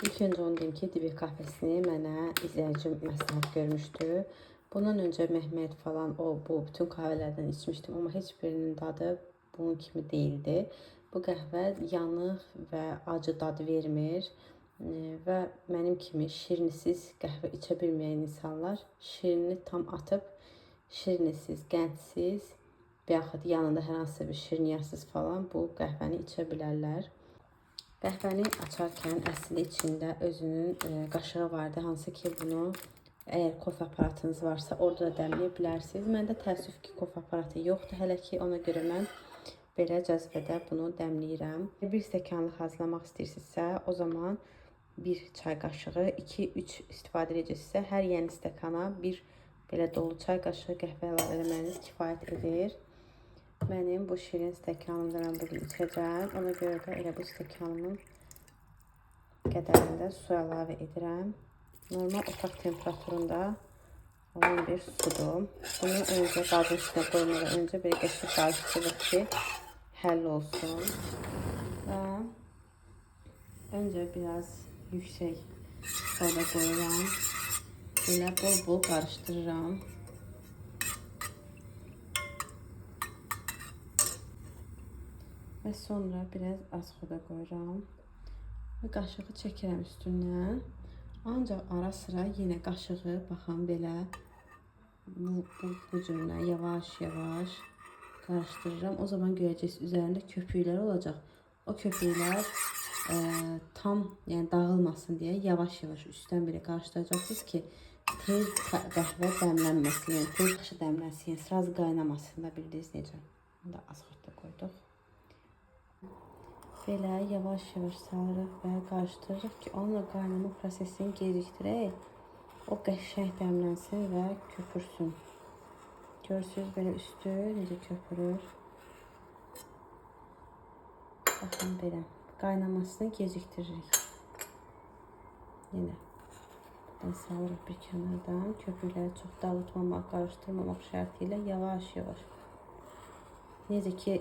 İlk öncə onu deyim ki, dibek kahvesini mənə izləyicim məsləhət görmüşdü. Bundan öncə Mehmet falan o bu bütün kahvelerden içmişdim, amma heç birinin dadı bunun kimi değildi. Bu qəhvə yanıq və acı dad vermir və mənim kimi şirinisiz qəhvə içə bilməyən insanlar şirini tam atıb şirinisiz, qəndsiz və yaxud yanında hər hansısa bir şirniyyətsiz falan bu qəhvəni içə bilərlər. Qəhvəni açarkən əslində içində özünün qaşığı vardı, hansı ki bunu əgər kofe aparatınız varsa orada da dəmləyə bilərsiniz. Məndə təəssüf ki kofe aparatı yoxdur hələ ki, ona görə mən belə cəzvədə bunu dəmləyirəm. Bir stəkanlıq hazırlamaq istəyirsinizsə, o zaman bir çay qaşığı, 2-3 istifadə edəcəksinizsə, hər yeni stəkana bir belə dolu çay qaşığı qəhvə əlavə eləməniz kifayət edir. Mənim bu şirin stəkanımda mən bugün içəcəm. Ona görə də elə bu stəkanımın qədərində su əlavə edirəm. Normal otaq temperaturunda olan bir sudur. Bunu öncə qazın üstünə qoymadan öncə bir qəşəng qarışdırırıq ki, həll olsun. Və öncə biraz yüksək soda qoyuram. Belə bol-bol qarışdırıram. Və sonra biraz az xoda qoyuram. Və qaşığı çəkirəm üstündən. Ancaq ara sıra yenə qaşığı baxın belə bu cürlə yavaş-yavaş qarışdırıram. O zaman görəcəksiniz üzərində köpüklər olacaq. O köpüklər tam, yəni dağılmasın deyə yavaş-yavaş üstdən belə qarışdıracaqsınız ki, tez qəhvə dəmlənməsin, yəni tez yaxşı dəmlənsin, yəni sraz qaynamasın da bildiniz necə. Bunu da az xorda qoyduq. Belə yavaş-yavaş salırıq və qarışdırırıq ki, onunla qaynama prosesini gecikdirək. O qəşəng dəmlənsin və köpürsün. Görürsünüz belə üstü necə köpürür. Baxın belə. Qaynamasını gecikdiririk. Yenə buradan salırıq bir kənardan. Köpükləri çox dağıtmamaq, qarışdırmamaq şərti ilə yavaş-yavaş. Necə ki,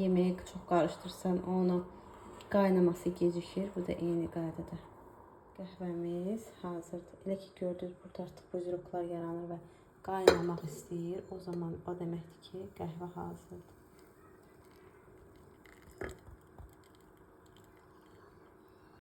yeməyi çox qarışdırsan, onu qaynaması gecikir. Bu da eyni qaydada. Qəhvəmiz hazırdır. Elə ki, gördünüz, burada artıq buzroklar yaranır və qaynamaq istəyir. O zaman o deməkdir ki, qəhvə hazırdır.